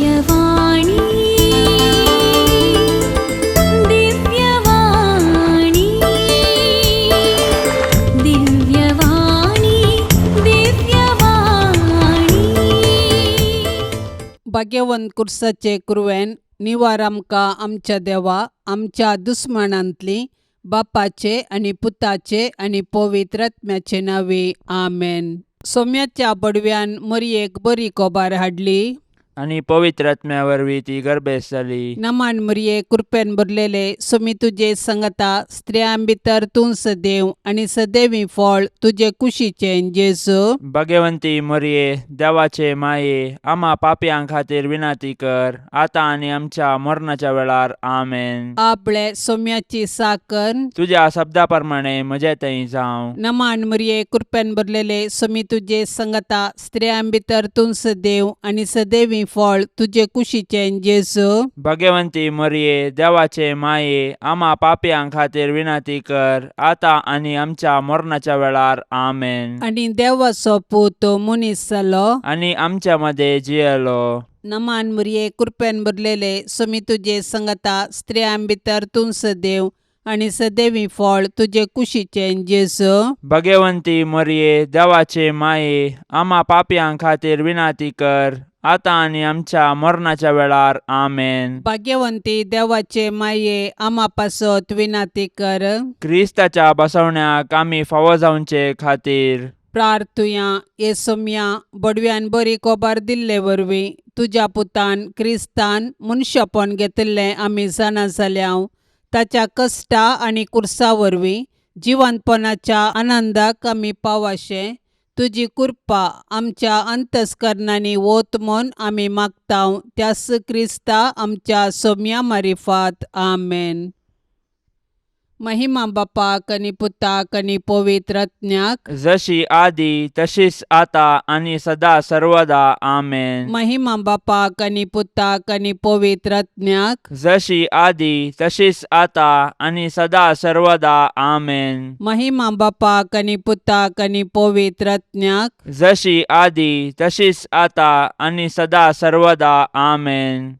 दिव्यवाणी, दिव्यवाणी, दिव्यवाणी, दिव्यवाणी. भाग्यवंत कुर्साचे कुरवेन निवार आमकां आमच्या देवा आमच्या दुस्मानांतली बापाचे आनी पुताचे आनी पवित्र आत्म्याचे नांवे आमेन. सोम्याच्या बडव्यान मरयेक बरी कोबार हाडली आनी पवित्र आत्म्या वरवीं ती गर्भेस्त जाली. नमान मरये, कृपेन भरलेले, सोमी तुजे संगता, स्त्रियां भितर तूं सदैव आनी सदैवी फळ तुजे कुशीचें जेजू. भगवंती मरये, देवाचे माये, आमा पापयां खातीर विनंती कर, आतां आनी आमच्या मरणाच्या वेळार. आमेन. आपले सोम्याची साकर. तुज्या शब्दा प्रमाणे म्हजे थंय जावं. नमान मरये, कृपेन भरलेले, सोमी तुजे संगता, स्त्रियां भितर तूं सदैव आनी सदैवी फळ तुजे कुशीचें जेजू. भगवंती मरये, देवाचे माये, आमा पापयां खातीर विनंती कर, आतां आनी आमच्या मरणाच्या वेळार. आमेन. आनी देवाचो पूत मनीस जालो आनी आमच्या मदें जियेलो. नमान मरये, कृपेन भरलेले, सोमी तुजे संगता, स्त्रियां भितर तूं सदैव आनी सदैवी फळ तुजे कुशीचें जेजू. भगवंती मरये, देवाचे माये, आमा पापयां खातीर विनंती कर, आतां आनी आमच्या मरणाच्या वेळार. आमेन. भाग्यवंती देवाचे माये, आमा पासत विनंती कर. क्रिस्ताच्या बसवण्याक आमी फावो जावचे खातीर प्रार्थुया. हे सोम्या, बडव्यान बरी कोबार दिल्ले वरवीं तुज्या पुतान क्रिस्तान मनशापण घेतिल्लें आमी जाणा जाल्या. ताच्या कश्टा आनी कुर्सा वरवीं जिवंतपणाच्या आनंदाक आमी पावाशें तुजी कृपा आमच्या अंतस्करणांनी वत म्हूण आमी मागता, त्यास क्रिस्ता आमच्या सोम्या मारिफात. आमेन. महिमा बापाक आनी पुताक आनी पवित्र आत्म्याक. जशी आदी तशीच आता आनी सदा सर्वदा. आमेन. महिमा बापाक आनी पुताक आनी पवित्र आत्म्याक. जशी आदी तशीच आता आनी सदा सर्वदा. आमेन. महिमा बापाक आनी पुताक आनी पवित्र आत्म्याक. जशी आदी तशीच आता आनी सदा सर्वदा. आमेन.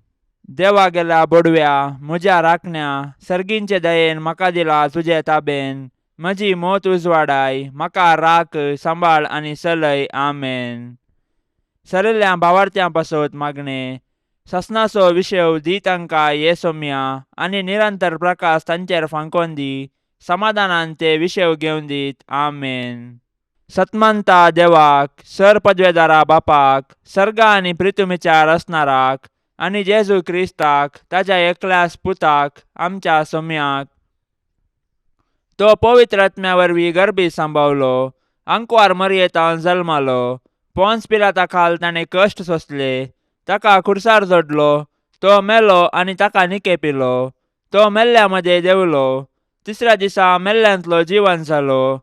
देवा गेल्या बडव्या, म्हज्या राखण्या, सर्गींचे दयेन म्हाका दिला तुजे ताबेन. म्हजी मोत उजवाडाय, म्हाका राख, सांबाळ आनी चलय. आमेन. सरिल्ल्या भावार्थ्यां पासत मागणें. ससनाचो विशेव दी तांकां ये सोम्या आनी निरंतर प्रकाश तांचेर फांकोन दी. समाधानान ते विशेव घेवन दीत. आमेन. सतमंता देवाक, सर पदवेदारा बापाक, सर्गा आनी प्रितुमीच्या रचणाराक आनी जेजू क्रिस्ताक ताच्या एकल्याच पुताक, आमच्या सोम्याक, तो पवित्र आत्म्या वरवीं गर्भी सांबावलो, आंकवार मरयेतान जल्मालो, पोन्स पिलाता खाल ताणें कश्ट सोंसले, ताका खुर्सार जोडलो, तो मेलो आनी ताका निकेपिलो, तो मेल्ल्या मदें देंवलो, तिसऱ्या दिसा मेल्ल्यांतलो जिवन जालो,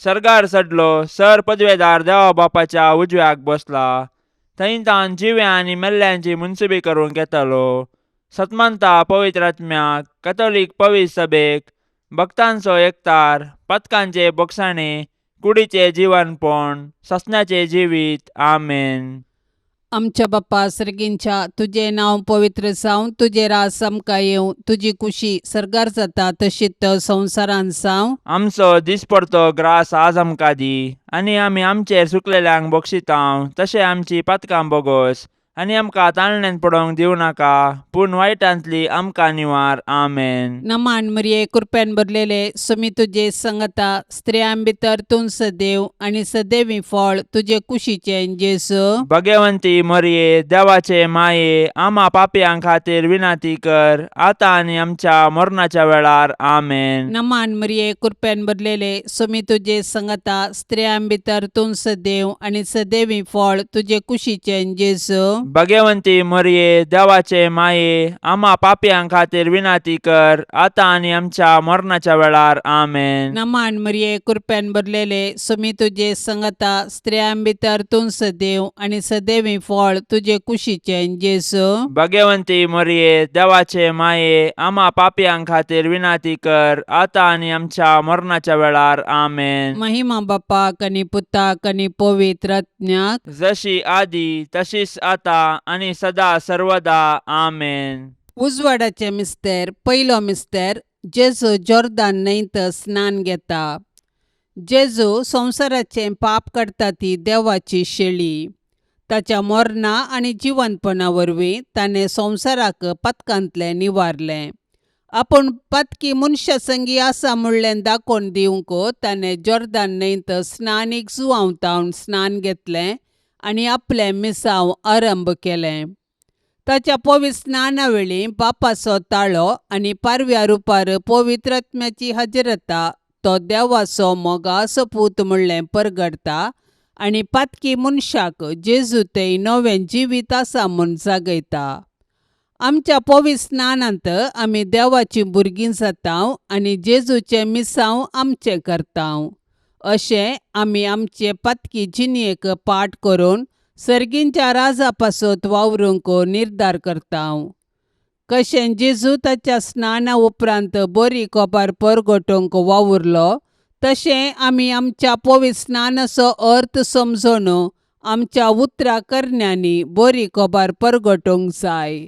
सर्गार चडलो, सर पदवेदार देवा बापाच्या उजव्याक बसला, थंय तावन जिव्या आनी मेल्ल्यांची मुनसुबी करूंक येतालो. सतमंता पवित्र आत्म्याक, कथोलीक पवित्र सभेक, भक्तांचो एकतार, पथकांचे बोगसाणे, कुडीचे जिवनपण, ससण्याचे जिवीत. आमेन. आमच्या बाप्पा सर्गींच्या, तुजें नांव पवित्र जावं, तुजें राज आमकां येवं, तुजी कुशी सर्गार जाता तशीच संवसारांत जावं. आमचो दिसपडतो ग्रास आज आमकां दी आनी आमी आमचेर चुकलेल्यांक बक्षितांव तशें आमची पातकां बोगोस आनी आमकां ताळण्यांत पडोवंक दिवं नाका, पूण वायटांतली आमकां निवार. आमेन. नमान मरिये, कृपेन भरलेले, सुमी तुजे संगता, स्त्रियां भितर तूं सदैव आनी सदैवी फळ तुजे कुशीचें जेजू. भगवंती मरिये, देवाचे माये, आमा पापयां खातीर विनंती कर, आतां आनी आमच्या मरणाच्या वेळार. आमेन. नमान मरिये, कृपेन भरलेले, सुमी तुजे संगता, स्त्रियां भितर तूं सदैव आनी सदैवी फळ तुजे कुशीचें जेजू. भगवंती मरिये, देवाचे माये, आमा पापयां खातीर विनंती कर, आतां आनी आमच्या मरणाच्या वेळार. आमेन. नमान मरिये, कृपेन भरलेले, सुमी तुजे संगता, स्त्रियां भितर तूं सदैव आनी सदैवी फळ तुजे कुशीचें जेजू. भगवंती मरिये, देवाचे माये, आमा पापयां खातीर विनंती कर, आतां आनी आमच्या मरणाच्या वेळार. आमेन. महिमा बापाक आनी पुताक आनी पवित्र आत्म्याक. जशी आदी तशीच आता आनी सदा सर्वदा आमेन. उजवाडाचें मिस्तेर. पयलो मिस्तेर. जेजू जोर्दान न्हंयत स्नान घेता. जेजू संवसाराचें पाप काडटा ती देवाची शेळी. ताच्या मरणा आनी जिवंतपणा वरवीं ताणें संवसाराक पातकांतलें निवारलें. आपूण पातकी मनशा संगी आसा म्हणलें दाखोवन दिवंक ताणें जोर्दान न्हंयत स्नानीक जुवांव स्नान घेतलें आनी आपलें मिसांव आरंभ केलें. ताच्या पवित्र स्नाना वेळी बापाचो ताळो आनी पारव्या रुपार पवित्र आत्म्याची हजरता तो देवाचो मोगाचो पूत म्हणलें परगडता आनी पातकी मनशाक जेजू थंय नवें जिवीत आसा म्हूण जागयता. आमच्या पवित्र स्नानांत आमी देवाचीं भुरगीं जाता आनी जेजूचें मिसांव आमचें करता. अशें आमी आमचे पातकी जिणेक पाठ करून सर्गींच्या राजा पासत वावरूंक निर्धार करता. कशें जेजू ताच्या स्नाना उपरांत बरी कोबार परगटूंक वावुरलो, तशें आमी आमच्या पवित्र स्नानाचो अर्थ समजून आमच्या उतरां करण्यांनी बरी कोबार परगटूंक जाय.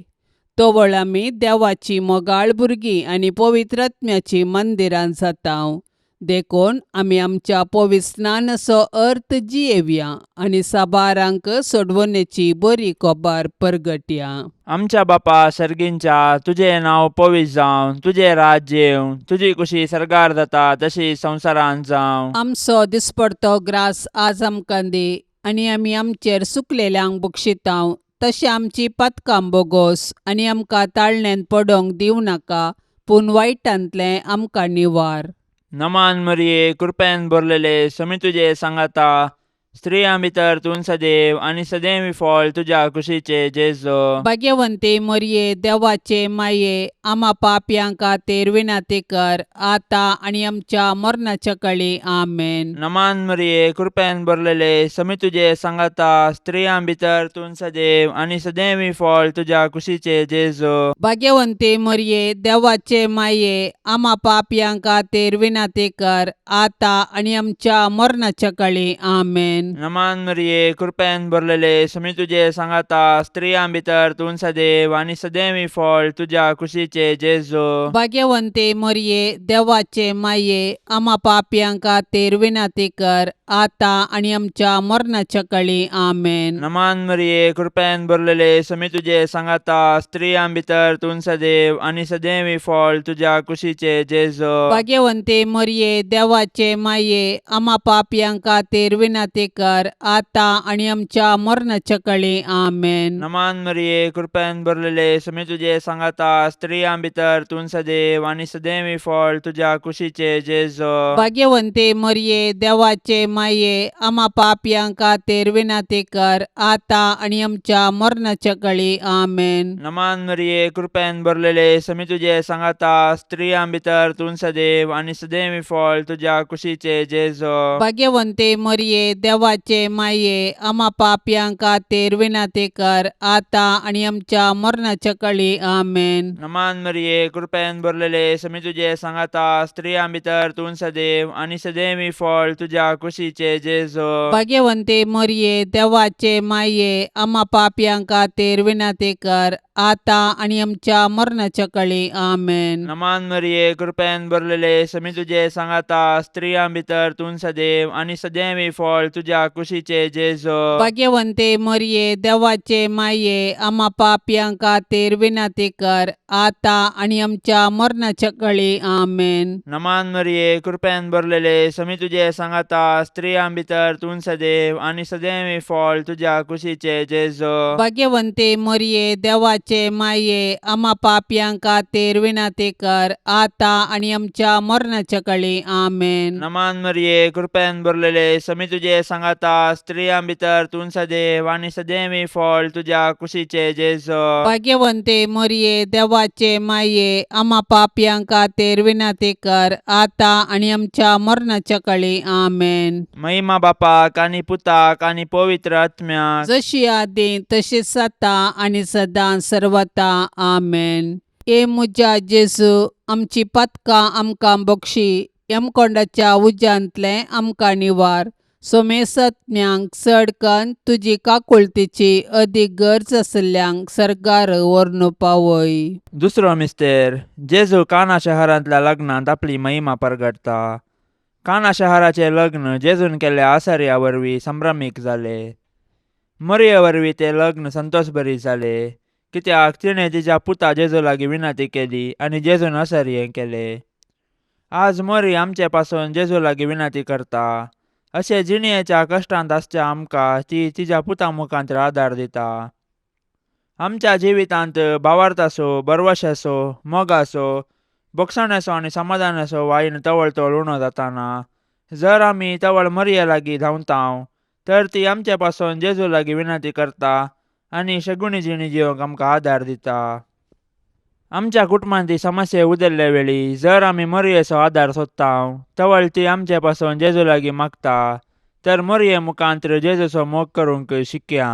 तवळ आमी देवाची मोगाळ भुरगीं आनी पवित्र आत्म्याचीं मंदिरां जाता. देखून आमी आमच्या पवित्र स्नानाचो अर्थ जियेवया आनी साबारांक सोडवणेची बरी कोबार परगटया. आमच्या बापा सर्गींच्या, तुजें नांव पवित्र जावं, तुजें राज्य येवं, तुजी कुशी सर्गार जाता तशी संवसारांत जावं. आमचो दिसपडतो ग्रास आज आमकां दी आनी आमी आमचेर सुकलेल्यांक बक्षितांव, तशें आमची पातकां बोगोस आनी आमकां ताळण्यांत पडोंक दिवं नाका, पूण वायटांतलें आमकां निवार. नमान मरिये, कृपेन भरलेले, समी तुजे सांगाता, स्त्रियां भितर तूं सदैव आनी सदैव फळ तुज्या कुशीचे जेजो. भाग्यवंती मरये, देवाचे माये, आमा पापयां खातीर विनंती कर, आतां आनी आमच्या मरणाच्या कळी. आमेन. नमान मरिये, कृपेन भरलेले, समी तुजे सांगाता, स्त्रियां भितर तूं सदैव आनी सदैव फळ तुज्या कुशीचे जेजो. भाग्यवंती मरये, देवाचे माये, आमा पापयां खातीर विनंती कर, आतां आनी आमच्या मरणाच्या कळी. आमेन. नमान मरिये, कृपेन भरलेले, समी तुजे सांगाता, स्त्रियां भितर तूं सदैव आनी सदैव फळ तुज्या कुशीचे जेजो. भाग्यवंती मरये, देवाचे माये, आमा पापयां खातीर विनंती कर, आतां आनी आमच्या मरणाच्या कळी. आमेन. नमान मरिये, कृपेन भरलेले, समी तुजे सांगाता, स्त्रियां भितर तूं सदैव आनी सदैव फळ तुज्या कुशीचे जेजो. भाग्यवंती मरये, देवाचे माये, आमा पापयां खातीर विनंती कर, आतां आनी आमच्या मरणाच्या कळी. आमेन. नमान मरिये, कृपेन भरलेले, समी तुजे सांगाता, स्त्रियां भितर तूं सदैव आनी सदैव फळ तुज्या कुशीचे जेजो. भाग्यवंती मरये, देवाचे माये, आमा पापयां खातीर विनंती कर, आतां आनी आमच्या मरणाच्या कळी. आमेन. नमान मरिये, कृपेन भरलेले, समी तुजे सांगाता, स्त्रियां भितर तूं सदैव आनी सदैव फळ तुज्या कुशीचे जेजो. भाग्यवंती मरये, देवाचे माये, आमा पापयां खातीर विनंती कर, आतां आनी आमच्या मरणाच्या कळी. आमेन. नमान मरिये, कृपेन भरलेले, समी तुजे सांगाता, स्त्रियां भितर तूं सदैव आनी सदैव फळ तुज्या कुशीचे जेजो. भाग्यवंती मरये, देवाचे माये, आमा पापयां खातीर विनंती कर, आतां आनी आमच्या मरणाच्या कळी. आमेन. नमान मरिये, कृपेन भरलेले, समी तुजे सांगाता, स्त्रियां भितर तूं सदैव आनी सदैव फळ तुज्या कुशीचे जेजो. भाग्यवंती मरये, देवाचे माये, आमा पापयां खातीर विनंती कर, आतां आनी आमच्या मरणाच्या कळी. आमेन. नमान मरिये, कृपेन भरलेले, समी तुजे सांगाता, स्त्रियां भितर तूं सदैव आनी सदैव फळ तुज्या कुशीचे जेजो. भाग्यवंती मरये, देवाचे माये, आमा पापयां खातीर विनंती कर, आतां आनी आमच्या मरणाच्या कळी. आमेन. नमान मरिये, कृपेन भरलेले, समी तुजे सांगाता, स्त्रियां भितर तूं सदैव आनी सदैव फळ तुज्या कुशीचे जेजो. भाग्यवंती मरये, देवाचे माये, आमा पापयां खातीर विनंती कर, आतां आनी आमच्या मरणाच्या कळी. आमेन. महिमा बापाक आनी पुताक आनी पवित्र आत्म्याक, जशी आदी तशीच आतां आनी सदां सर्वता. आमेन. ए म्हज्या जेजू, आमची पातकां आमकां बक्षी, यमकोंडाच्या उज्यांतलें आमकां निवार, सोमेसत्म्यांक चड कन्न तुजी काकुळतीची अदीक गरज आशिल्ल्यांक सर्गार व्हरून पावय. दुसरो मिस्तेर. जेजू काना शहरांतल्या लग्नांत आपली महिमा परगटता. काना शहराचें लग्न जेजून केल्ल्या आसर्या वरवीं संभ्रमीक जालें. मरये वरवीं तें लग्न संतोशभरीत जालें, कित्याक तिणें तिच्या पुता जेजू लागीं विनंती केली आनी जेजून असर्यें केलें. आज मरी आमचे पासून जेजू लागीं विनंती करता. अशें जिणयेच्या कश्टांत आसच्या आमकां ती तिच्या पुता मुखांत आदार दिता. आमच्या जिवितांत भावार्थाचो, भरवशाचो, मोगाचो, भोगसण्याचो आनी समाधानाचो वायन तवळ तवळ उणो जाताना जर आमी तवळ मरये लागीं धांवतांव तर ती आमचे पासून जेजू लागीं विनंती करता आनी शगुणी जिणी जिवंक आमकां आदार दिता. आमच्या कुटुंबांत समस्या उदरले वेळी जर आमी मरयेचो आदार सोदतांव तवळ ती आमचे पासून जेजू लागीं मागता. तर मरये मुखांत जेजूचो मोग करूंक शिकया.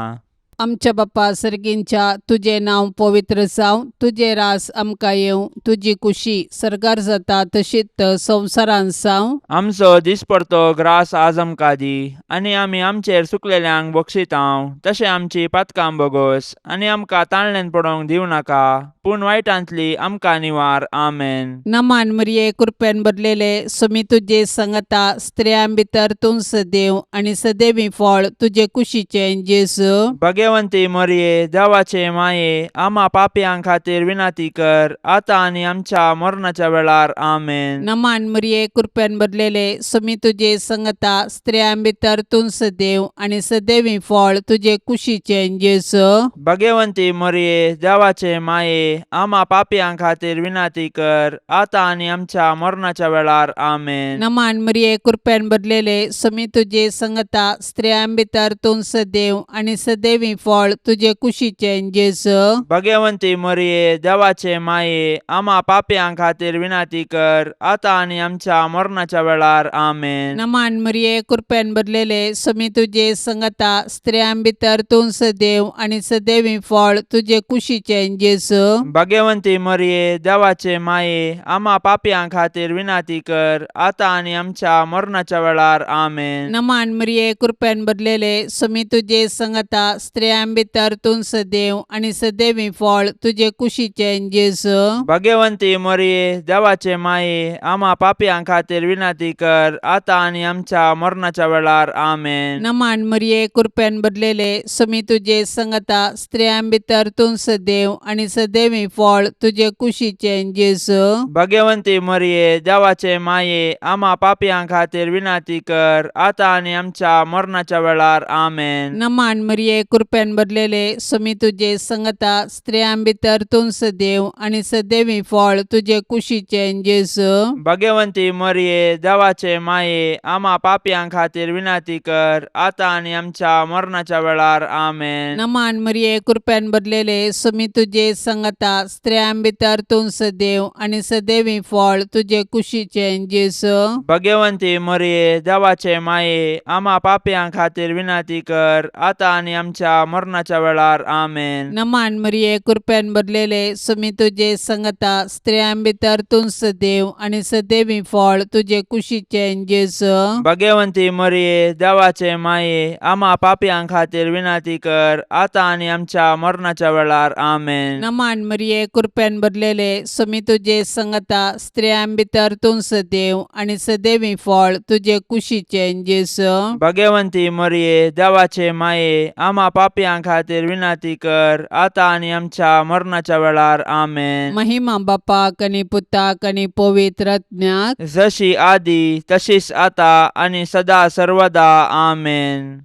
आमच्या बापा सर्गींच्या, तुजें नांव पवित्र जावं, तुजें रास आमकां येवं, तुजी कुशी सर्गार जाता तशीच संवसारांत जावं. आमचो दिसपडतो ग्रास आज आमकां दी आनी आमी आमचेर चुकलेल्यांक बक्षितांव तशें आमची पातकां बोगोस आनी आमकां ताणल्यान पडोवंक दिवं नाका, पूण वायटांतली आमकां निवार. आमेन. नमान मरिये, कृपेन भरलेले, सुमी तुजे संगता, स्त्रियां भितर तूं सदैव आनी सदैवी फळ तुजे कुशीचें जेजू. भगवंती मरये, देवाचे माये, आमा पापयां खातीर विनंती कर, आतां आनी आमच्या मरणाच्या वेळार. आमेन. नमान मरिये, कृपेन भरलेले, सुमी तुजे संगता, स्त्रियां भितर तूं सदैव आनी सदैवी फळ तुजे कुशीचें जेजू. भगवंती मरये, देवाचे माये, आमा पापयां खातीर विनंती कर, आतां आनी आमच्या मरणाच्या वेळार. आमेन. नमान मरिये, कृपेन भरलेले, सुमी तुजे संगता, स्त्रियां भितर तूं सदैव आनी सदैवी फळ तुजे कुशीचें जेजू. भगवंती मरये, देवाचे माये, आमा पापयां खातीर विनंती कर, आतां आनी आमच्या मरणाच्या वेळार. आमेन. नमान मरिये, कृपेन भरलेले, सुमी तुजे संगता, स्त्रियां भितर तूं सदैव आनी सदैवी फळ तुजे कुशीचें जेजू. भगवंती मरये, देवाचे माये, आमा पापयां खातीर विनंती कर, आतां आनी आमच्या मरणाच्या वेळार. आमेन. नमान मरिये, कृपेन भरलेले, सुमी तुजे संगता, स्त्रियां भितर तूं सदैव आनी सदैवी फळ तुजे कुशीचें जेजू. भगवंती मरये, देवाचे माये, आमा पापयां खातीर विनंती कर, आतां आनी आमच्या मरणाच्या वेळार. आमेन. नमान मरिये, कृपेन भरलेले, सुमी तुजे संगता, स्त्रियां भितर तूं सदैव आनी सदैवी फळ तुजे कुशीचें जेजू. भगवंती मरये, देवाचे माये, आमा पापयां खातीर विनंती कर, आतां आनी आमच्या मरणाच्या वेळार. आमेन. नमान मरिये, कृपेन भरलेले, सुमी तुजे संगता, स्त्रियां भितर तूं सदैव आनी सदैवी फळ तुजे कुशीचें जेजू. भगवंती मरये, देवाचे माये, आमा पापयां खातीर विनंती कर, आतां आनी आमच्या मरणाच्या वेळार. आमेन. नमान मरिये, कृपेन भरलेले, सुमी तुजे संगता, स्त्रियां भितर तूं सदैव आनी सदैवी फळ तुजे कुशीचें जेजू. भगवंती मरये, देवाचे माये, आमा पापयां खातीर विनंती कर, आतां आनी आमच्या मरणाच्या वेळार. आमेन. नमान मरिये, कृपेन भरलेले, सुमी तुजे संगता, स्त्रियां भितर तूं सदैव आनी सदैवी फळ तुजे कुशीचें जेजू. भगवंती मरये, देवाचे माये, आमा पापयां खातीर विनंती कर, आतां आनी आमच्या मरणाच्या वेळार. आमेन. नमान मरिये, कृपेन भरलेले, सुमी तुजे संगता, स्त्रियां भितर तूं सदैव आनी सदैवी फळ तुजे कुशीचें जेजू. भगवंती मरये, देवाचे माये, आमा पापयां खातीर विनंती कर, आतां आनी आमच्या मरणाच्या वेळार. आमेन. महिमा बापाक आनी पुताक आनी पवित्र आत्म्याक. जशी आदी तशीच आता आनी सदा सर्वदा. आमेन.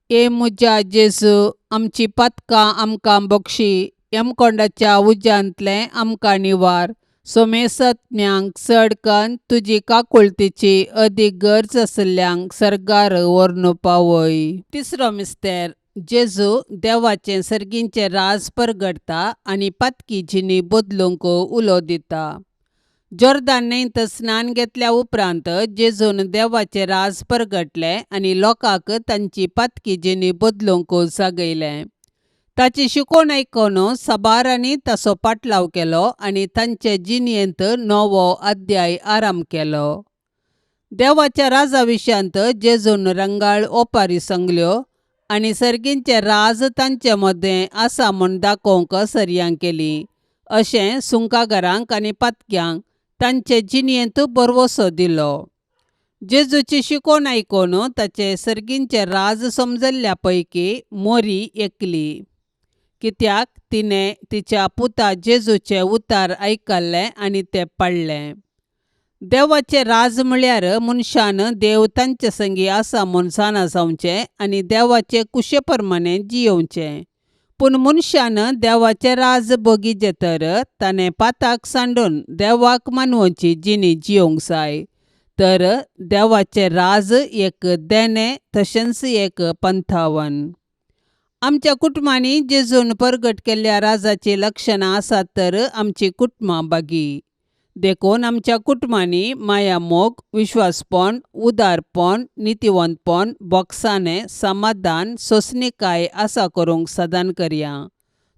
ए म्हज्या जेजू, आमची पातकां आमकां बक्षी, यमकोंडाच्या उज्यांतलें आमकां निवार, सोमेसत्म्यांक चड कन्न तुजी काकुळतीची अदीक गरज आशिल्ल्यांक सर्गार व्हरून पावय. तिसरो मिस्तेर. जेजू देवाचें सर्गींचें राज परगटता आनी पातकी जिणी बदलूंक उलो दिता. जोर्दान न्हंयत स्नान घेतल्या उपरांत जेजून देवाचें राज परगटलें आनी लोकांक तांची पातकी जिणी बदलूंक जागयलें. ताची शिकवण आयकून साबारांनी ताचो पाटलाव केलो आनी तांचे जिणेंत नवो अध्याय आरंभ केलो. देवाच्या राजा विशयांत जेजून रंगाळ ओपारी सांगल्यो आनी सर्गींचें राज तांचे मदें आसा म्हूण दाखोवंक सरयां केली. अशें सुंकागारांक आनी पातक्यांक तांचे जिणेंत भरवंसो दिलो. जेजूची शिकवण आयकून ताचें सर्गींचें राज समजल्ल्या पैकी मोरी एकली. कित्याक तिणें तिच्या पुता जेजूचें उतार आयकल्लें आनी तें पाळ्ळें. देवाचें राज म्हळ्यार मनशान देव तांचे संगी आसा म्हूण जाणा जावचें आनी देवाचे कुशे प्रमाणें जियोवचें. पूण मनशान देवाचें राज बगीचें तर ताणें पाताक सांडून देवाक मानवची जिणी जियोवंक जाय. तर देवाचें राज एक देणें तशेंच एक पंथावन. आमच्या कुटुंबांनी जेजून परगट केल्ल्या राजाचीं लक्षणां आसात तर आमचीं कुटुंबां बागी. देखून आमच्या कुटुंबांनी मायामोग, विश्वासपण, उदारपण, नितीवंतपण, बोगसाणें, समाधान, सोंसणीकाय आसा करूंक सदान करया.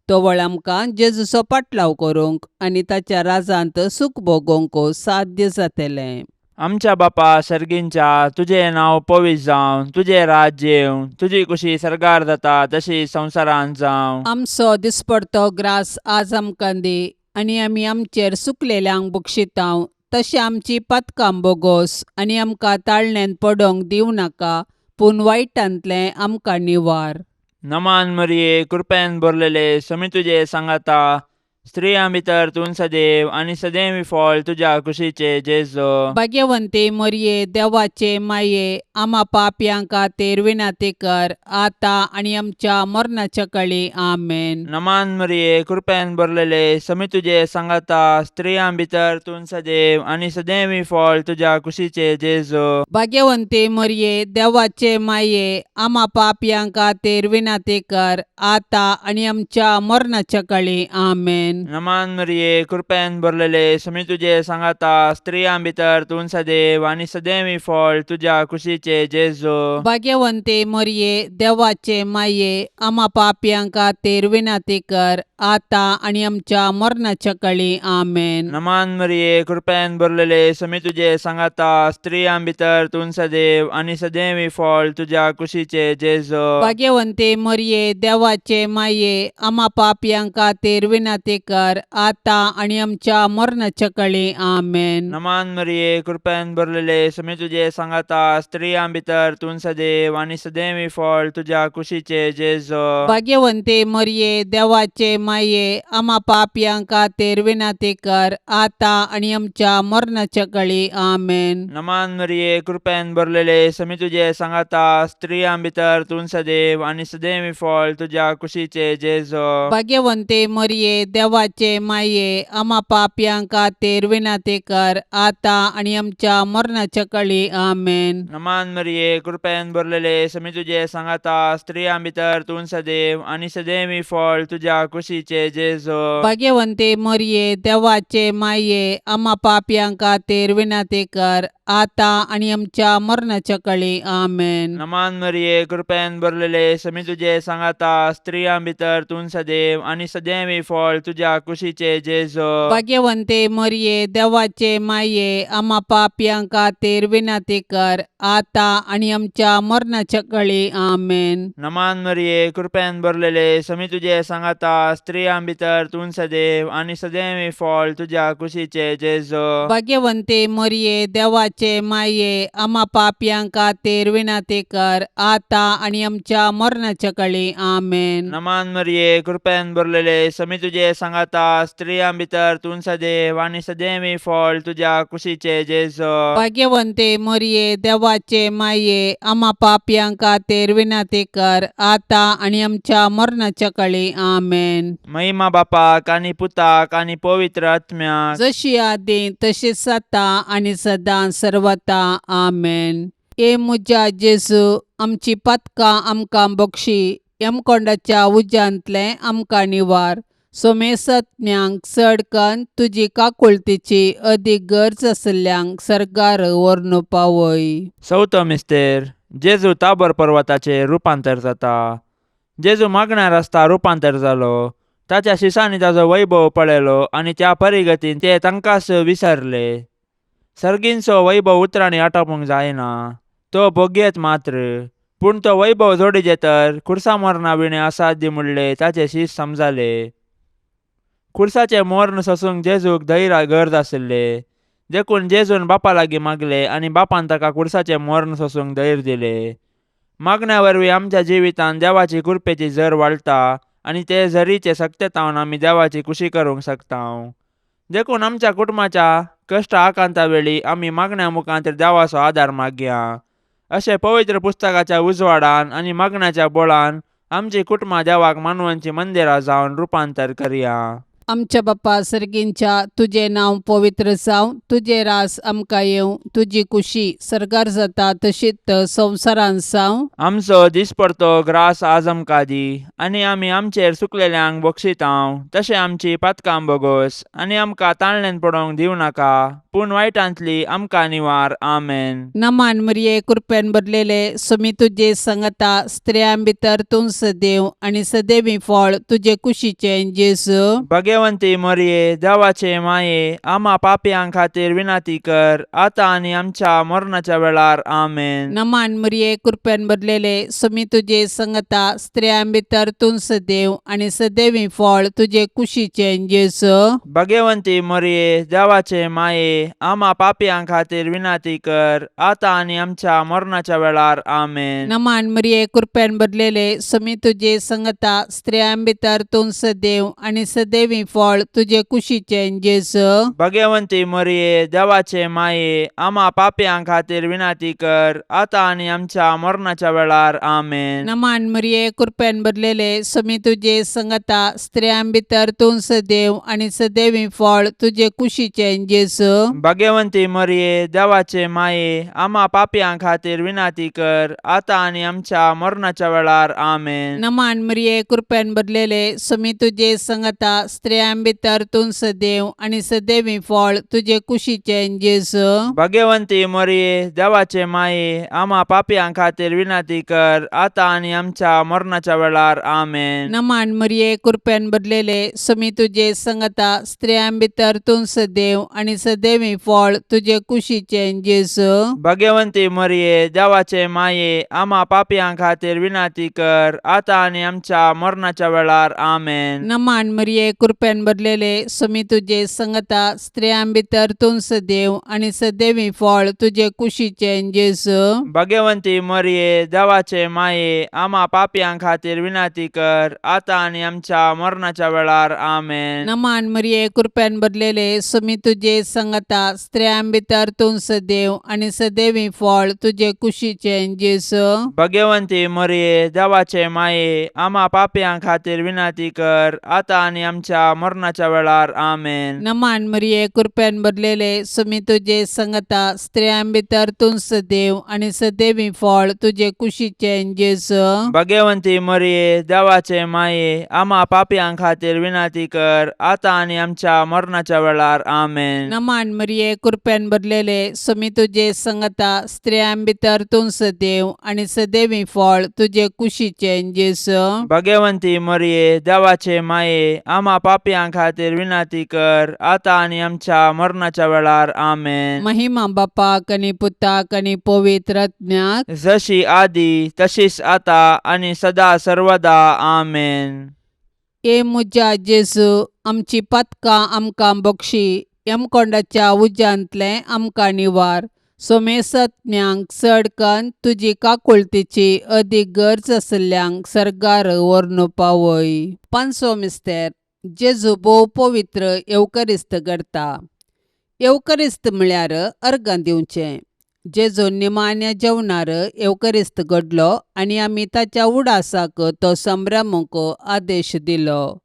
तवळ आमकां जेजूचो पाटलाव करूंक आनी ताच्या राजांत सूख भोगोवंक साध्य जातलें. आमच्या बापा सर्गींच्या, तुजें नांव पवित्र जावं, तुजें राज्य येवं, तुजी कुशी सर्गार जाता तशी संवसारांत जावं. आमचो दिसपडतो ग्रास आज आमकां दी आनी आमी आमचेर सुकलेल्यांक बक्षितांव तशें आमची पातकां बोगोस आनी आमकां ताळण्यांत पडोवंक दिवं नाका पूण वायटांतलें आमकां निवार. नमान मरिये, कृपेन भरलेले, समी तुजे सांगाता, स्त्रियां भितर तूं सदैव आनी सदैव फळ तुज्या कुशीचे जेजो. भाग्यवंती मोरये, देवाचे माये, आमा पापयां खातीर विनंती कर आतां आनी आमच्या मरणाच्या कळी. आमेन. नमान मरिये, कृपेन भरलेले, समी तुजे सांगाता, स्त्रियां भितर तूं सदैव आनी सदैव फळ तुज्या कुशीचे जेजो. भाग्यवंती मोरये, देवाचे माये, आमा पापयां खातीर विनंती कर आतां आनी आमच्या मरणाच्या कळी. आमेन. नमान मरिये, कृपेन भरलेले, समी तुजे सांगाता, स्त्रियां भितर तूं सदैव आनी सदैव फळ तुज्या कुशीचे जेजो. भाग्यवंती मोरये, देवाचे माये, आमा पापयां खातीर विनंती कर आतां आनी आमच्या मरणाच्या कळी. आमेन. नमान मरिये, कृपेन भरलेले, समी तुजे सांगाता, स्त्रियां भितर तूं सदैव आनी सदैव फळ तुज्या कुशीचे जेजो. भाग्यवंती मोरये, देवाचे माये, आमा पापयां खातीर विनंती कर आतां आनी आमच्या मरणाच्या कळी. आमेन. नमान मरिये, कृपेन भरलेले, समी तुजे सांगाता, स्त्रियां भितर तूं सदैव आनी सदैव फळ तुज्या कुशीचे जेजो. भाग्यवंती मोरये, देवाचे माये, आमा पापयां खातीर विनंती कर आतां आनी आमच्या मरणाच्या कळी. आमेन. नमान मरिये, कृपेन भरलेले, समी तुजे सांगाता, स्त्रियां भितर तूं सदैव आनी सदैव फळ तुज्या कुशीचे जेजो. भाग्यवंती मोरये, देवाचे माये, आमा पापयां खातीर विनंती कर आतां आनी आमच्या मरणाच्या कळी. आमेन. नमान मरिये, कृपेन भरलेले, समी तुजे सांगाता, स्त्रियां भितर तूं सदैव आनी सदैव फळ तुज्या कुशीचे जेजो. भाग्यवंती मोरये, देवाचे माये, आमा पापयां खातीर विनंती कर आतां आनी आमच्या मरणाच्या कळी. आमेन. नमान मरिये, कृपेन भरलेले, समी तुजे सांगाता, स्त्रियां भितर तूं सदैव आनी सदैव फळ तुज्या कुशीचे जेजो. भाग्यवंती मोरये, देवाचे माये, आमा पापयां खातीर विनंती कर आतां आनी आमच्या मरणाच्या कळी. आमेन. नमान मरिये, कृपेन भरलेले, समी तुजे सांगाता, स्त्रियां भितर तूं सदैव आनी सदैव फळ तुज्या कुशीचे जेजो. भाग्यवंती मोरये, देवाचे माये, आमा पापयां खातीर विनंती कर आतां आनी आमच्या मरणाच्या कळी. आमेन. नमान मरिये, कृपेन भरलेले, समी तुजे सांगाता, स्त्रियां भितर तूं सदैव आनी सदैव फळ तुज्या कुशीचे जेजो. भाग्यवंती मोरये, देवाचे माये, आमा पापयां खातीर विनंती कर आतां आनी आमच्या मरणाच्या कळी. आमेन. महिमा बापाक आनी पुताक आनी पवित्र आत्म्याक, जशी आदी तशीच आतां आनी सदां सर्वता. आमेन. ए म्हज्या जेजू, आमची पातकां आमकां बक्षी, यमकोंडाच्या उज्यांतलें आमकां निवार, सोमेसत्म्यांक चड कन्न तुजी काकुळतीची अदीक गरज आशिल्ल्यांक सर्गार व्हरून पावय. चवथो मिस्तेर, जेजू ताबोर पर्वताचेर रुपांतर जाता. जेजू मागण्यार आसता रुपांतर जालो. ताच्या शिसांनी ताजो वैभव पळयलो आनी त्या परिगतीन ते तांकांच विसरले. सर्गींचो वैभव उतरांनी आटापूंक जायना, तो भोगयेत मात्र. पूण तो वैभव जोडीजे तर खुर्सा मरणा विणे असाध्य म्हणले ताचे शीस समजाले. खुर्साचें मर्ण सोसूंक जेजूक धैर्य गरज आशिल्ले, देखून जेजून बापा लागीं मागले आनी बापान ताका खुर्साचें मर्ण सोसूंक धैर्य दिले. मागण्या वरवीं आमच्या जिवितांत देवाची कृपेची झर वाडटा आनी ते झरीचे सक्तेतावन आमी देवाची खुशी करूंक शकता. देखून आमच्या कुटुंबाच्या कश्ट आकांता वेळी आमी मागण्या मुखांत देवाचो आदार मागया. अशें पवित्र पुस्तकाच्या उजवाडान आनी मागण्याच्या बळान आमची कुटुंबां देवाक मानवांची मंदिरां जावन रुपांतर करया. आमच्या बाप्पा सर्गींच्या, तुजें नांव पवित्र जावं, तुजें रास आमकां येवं, तुजी कुशी सर्गार जाता तशीच संवसारांत जावं. आमचो दिसपडतो ग्रास आज आमकां दी आनी आमी आमचेर सुकलेल्यांक बक्षितांव तशें आमची पातकां बोगोस आनी आमकां ताणल्यान पडोवंक दिवं नाका, पूण वायटांतली आमकां निवार. आमेन. नमान मरिये, कृपेन भरलेले, सुमी तुजे संगता, स्त्रियां भितर तूं सदैव आनी सदैवी फळ तुजे कुशीचें जेजू. भगवंती मरिये, देवाचे माये, आमा पापयां खातीर विनंती कर, आतां आनी आमच्या मरणाच्या वेळार. आमेन. नमान मरिये, कृपेन भरलेले, सुमी तुजे संगता, स्त्रियां भितर तूं सदैव आनी सदैवी फळ तुजे कुशीचें जेजू. भगवंती मरिये, देवाचे माये, आमा पापयां खातीर विनंती कर, आतां आनी आमच्या मरणाच्या वेळार. आमेन. नमान मरिये, कृपेन भरलेले, सुमी तुजे संगता, स्त्रियां भितर तूं सदैव आनी सदैवी फळ तुजे कुशीचें जेजू. भगवंती मरिये, देवाचे माये, आमा पापयां खातीर विनंती कर, आतां आनी आमच्या मरणाच्या वेळार. आमेन. नमान मरिये, कृपेन भरलेले, सुमी तुजे संगता, स्त्रियां भितर तूं सदैव आनी सदैवी फळ तुजे कुशीचें जेजू. भगवंती मरिये, देवाचे माये, आमा पापयां खातीर विनंती कर, आतां आनी आमच्या मरणाच्या वेळार. आमेन. नमान मरिये, कृपेन भरलेले, सुमी तुजे संगता, स्त्रियां भितर तूं सदैव आनी सदैवी फळ तुजे कुशीचें जेजू. भगवंती मरिये, देवाचे माये, आमा पापयां खातीर विनंती कर, आतां आनी आमच्या मरणाच्या वेळार. आमेन. नमान मरिये, कृपेन भरलेले, सुमी तुजे संगता, स्त्रियां भितर तूं सदैव आनी सदैवी फळ तुजे कुशीचें जेजू. भगवंती मरिये, देवाचे माये, आमा पापयां खातीर विनंती कर, आतां आनी आमच्या मरणाच्या वेळार. आमेन. नमान मरिये, कृपेन भरलेले, सुमी तुजे संगता, स्त्रियां भितर तूं सदैव आनी सदैवी फळ तुजे कुशीचें जेजू. भगवंती मरिये, देवाचे माये, आमा पापयां खातीर विनंती कर, आतां आनी आमच्या मरणाच्या वेळार. आमेन. नमान मरिये, कृपेन भरलेले, सुमी तुजे संगता, स्त्रियां भितर तूं सदैव आनी सदैवी फळ तुजे कुशीचें जेजू. भगवंती मरिये, देवाचे माये, आमा पापयां खातीर विनंती कर, आतां आनी आमच्या मरणाच्या वेळार. आमेन. नमान मरिये, कृपेन भरलेले, सुमी तुजे संगता, स्त्रियां भितर तूं सदैव आनी सदैवी फळ तुजे कुशीचें जेजू. भगवंती मरिये, देवाचे माये, आमा पापयां खातीर विनंती कर, आतां आनी आमच्या मरणाच्या वेळार. आमेन. नमान मरिये, कृपेन भरलेले, सुमी तुजे संगता, स्त्रियां भितर तूं सदैव आनी सदैवी फळ तुजे कुशीचें जेजू. भगवंती मरिये, देवाचे माये, आमा पापयां खातीर विनंती कर, आतां आनी आमच्या मरणाच्या वेळार. आमेन. महिमा बापाक आनी पुताक आनी पवित्र आत्म्याक, जशी आदी तशीच आता आनी सदा सर्वदा. आमेन. ए म्हज्या जेजू, आमची पातकां आमकां बक्षी, यमकोंडाच्या उज्यांतलें आमकां निवार, सोमेसत्म्यांक चड कन्न तुजी काकुळतीची अदीक गरज आशिल्ल्यांक सर्गार व्हरून पावय. पांचवो मिस्तेर, जेजू भोव पवित्र येवकरिस्त करता. येवकरिस्त म्हळ्यार अर्गां दिवचें. जेजू निमाण्या जेवणार येवकरिस्त घडलो आनी आमी ताच्या उडासाक तो संभ्रमूंक आदेश दिलो.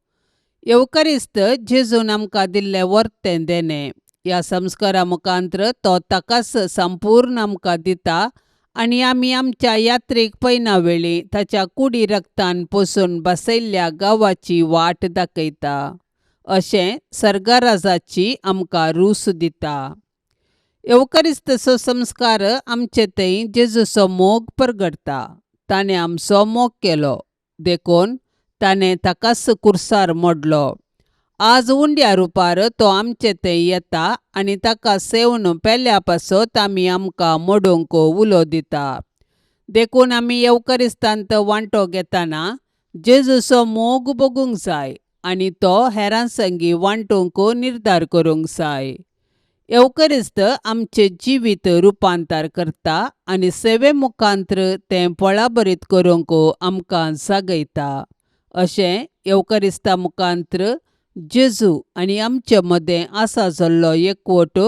येवकरिस्त जेजून आमकां दिल्लें वर्तें देणें. ह्या संस्कारा मुखांत्र तो ताकाच संपूर्ण आमकां दिता आनी आमी आमच्या यात्रेक पयना वेळी ताच्या कुडी रक्तान पोसून बसयल्ल्या गांवाची वाट दाखयता. अशें सर्गराजाची आमकां रूस दिता. येवकरिस्तचो संस्कार आमचे थंय जेजूचो मोग परगटता. ताणें आमचो मोग केलो देखून ताणें ताकाच कुर्सार मोडलो. आज उंड्या रुपार तो आमचे थंय येता आनी ताका सेवन पेल्या पासत आमी आमकां मोडूंक उलो दिता. देखून आमी येवकरिस्तांत वांटो घेतना जेजूचो मोग भोगूंक जाय आनी तो हेरां संगी वांटूंक निर्धार करूंक जाय. येवकरिस्त आमचें जिवीत रुपांतर करता आनी सेवे मुखांत्र तें फळाभरीत करूंक आमकां जागयता. अशें येवकरिस्ता मुखांत्र जेजू आनी आमचे मदें आसा जाल्लो एकवट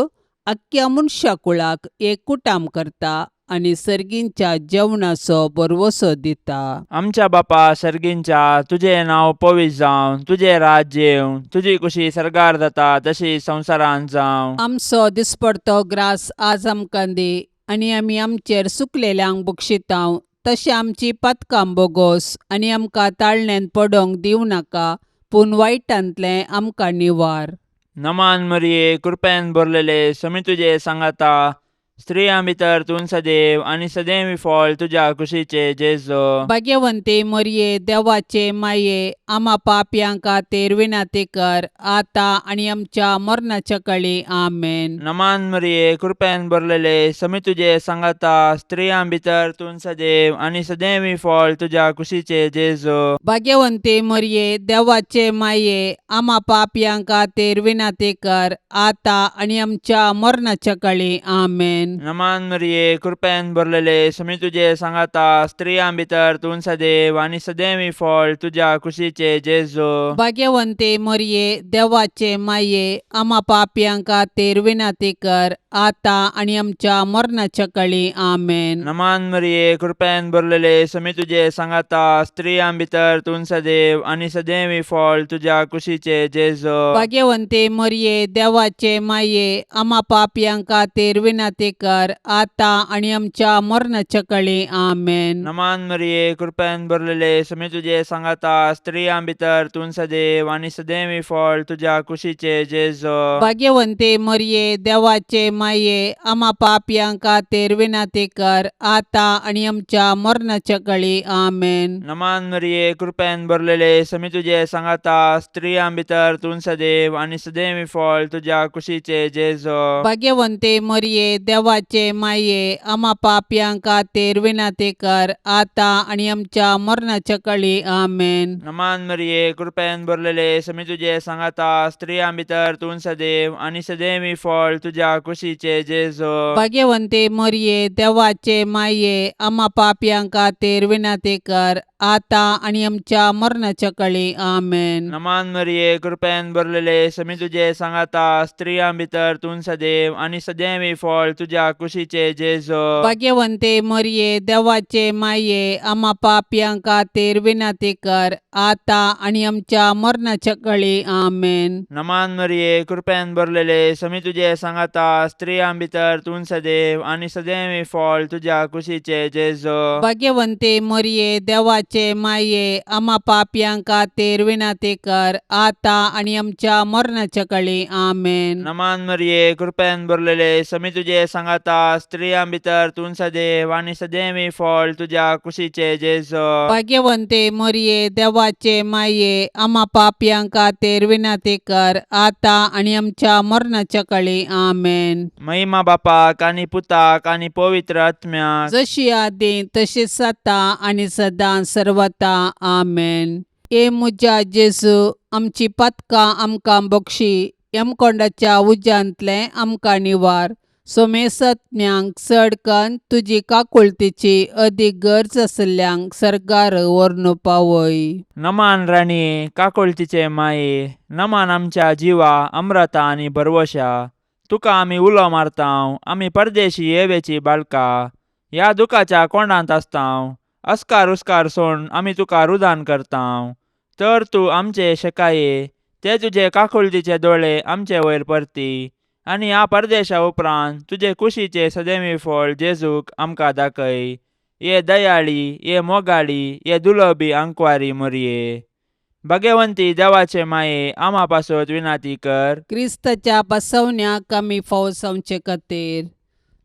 आख्ख्या मनशा कुळाक एक कुटाम करता आनी सर्गींच्या जेवणाचो भरवंसो दिता. आमच्या बापा सर्गींच्या, तुजें नांव पवित्र जावं, तुजें राज्य येवं, तुजी कुशी सर्गार जाता तशी संवसारांत जावं. आमचो दिसपडतो ग्रास आज आमकां दी आनी आमी आमचेर सुकलेल्यांक बक्षितांव तशें आमची पातकां बोगोस आनी आमकां ताळण्यांत पडोंक दिवं नाका पूण वायटांतलें आमकां निवार. नमान मरिये, कृपेन भरलेले, समी तुजे सांगाता, स्त्रियां भितर तूं सदैव आनी सदैव फळ तुज्या कुशीचे जेजू. भाग्यवंती मरये, देवाचे माये, आमा पापयां खातीर विनंती कर आतां आनी आमच्या मरणाच्या कळी. आमेन. नमान मरिये, कृपेन भरलेले, समी तुजे सांगाता, स्त्रियां भितर तूं सदैव आनी सदैव फळ तुज्या कुशीचे जेजू. भाग्यवंती मरये, देवाचे माये, आमा पापयां खातीर विनंती कर आतां आनी आमच्या मरणाच्या कळी. आमेन. नमान मरिये, कृपेन भरलेले, समी तुजे सांगाता, स्त्रियां भितर तूं सदैव आनी सदैव फळ तुज्या कुशीचे जेजू. भाग्यवंती मरये, देवाचे माये, आमा पापयां खातीर विनंती कर आतां आनी आमच्या मरणाच्या कळी. आमेन. नमान मरिये, कृपेन भरलेले, समी तुजे सांगाता, स्त्रियां भितर तूं सदैव आनी सदैव फळ तुज्या कुशीचे जेजू. भाग्यवंती मरये, देवाचे माये, आमा पापयां खातीर विनंती कर आतां आनी आमच्या मरणाच्या कळी. आमेन. नमान मरिये, कृपेन भरलेले, समी तुजे सांगाता, स्त्रियां भितर तूं सदैव आनी सदैव फळ तुज्या कुशीचे जेजू. भाग्यवंती मरये, देवाचे माये, आमा पापयां खातीर विनंती कर आतां आनी आमच्या मरणाच्या कळी. आमेन. नमान मरिये, कृपेन भरलेले, समी तुजे सांगाता, स्त्रियां भितर तूं सदैव आनी सदैव फळ तुज्या कुशीचे जेजू. भाग्यवंती मरये, देवाचे माये, आमा पापयां खातीर विनंती कर आतां आनी आमच्या मरणाच्या कळी. आमेन. नमान मरिये, कृपेन भरलेले, समी तुजे सांगाता, स्त्रियां भितर तूं सदैव आनी सदैव फळ तुज्या कुशीचे जेजू. भाग्यवंती मरये, देवाचे माये, आमा पापयां खातीर विनंती कर आतां आनी आमच्या मरणाच्या कळी. आमेन. नमान मरिये, कृपेन भरलेले, समी तुजे सांगाता, स्त्रियां भितर तूं सदैव आनी सदैव फळ तुज्या कुशीचे जेजू. भाग्यवंती मरये, देवाचे माये, आमा पापयां खातीर विनंती कर आतां आनी आमच्या मरणाच्या कळी. आमेन. नमान मरिये, कृपेन भरलेले, समी तुजे सांगाता, स्त्रियां भितर तूं सदैव आनी सदैव फळ तुज्या कुशीचे जेजू. भाग्यवंती मरये, देवाचे माये, आमा पापयां खातीर विनंती कर आतां आनी आमच्या मरणाच्या कळी. आमेन. नमान मरिये, कृपेन भरलेले, समी तुजे सांगाता, स्त्रियां भितर तूं सदैव आनी सदैव फळ तुज्या कुशीचे जेजू. भाग्यवंती मरये, देवाचे माये, आमा पापयां खातीर विनंती कर आतां आनी आमच्या मरणाच्या कळी. आमेन. महिमा बापाक आनी पुताक आनी पवित्र आत्म्याक, जशी आदी तशीच आतां आनी सदां सर्वता. आमेन. ए म्हज्या जेजू, आमची पातकां आमकां बक्षी, यमकोंडाच्या उज्यांतलें आमकां निवार, सोमेसत्म्यांक चड कन्न तुजी काकुळतीची अदीक गरज आशिल्ल्यांक सर्गार व्हरून पावय. नमान राणये, काकुळतीचे माये, नमान आमच्या जिवा अमृता आनी भरवशा, तुका आमी उलो मारतांव, आमी परदेशी येवेची बाळका, ह्या दुखाच्या कोंडांत आसतांव, अस्कार उस्कार सोड आमी तुका रुदान करतांव, तर तूं आमचे शेकाये, ते तुजे काकुळतीचे दोळे आमचे वयर परती आनी ह्या परदेशा उपरांत तुजे कुशीचे सदैवी फळ जेजूक आमकां दाखय. ये दयाळी, ये मोगाळी, ये दुलबी आंकवारी मोरये, भाग्यवंती देवाचे माये, आमा पासत विनाती कर. क्रिस्ताच्या बसवण्याक आमी फावो जावचे खातीर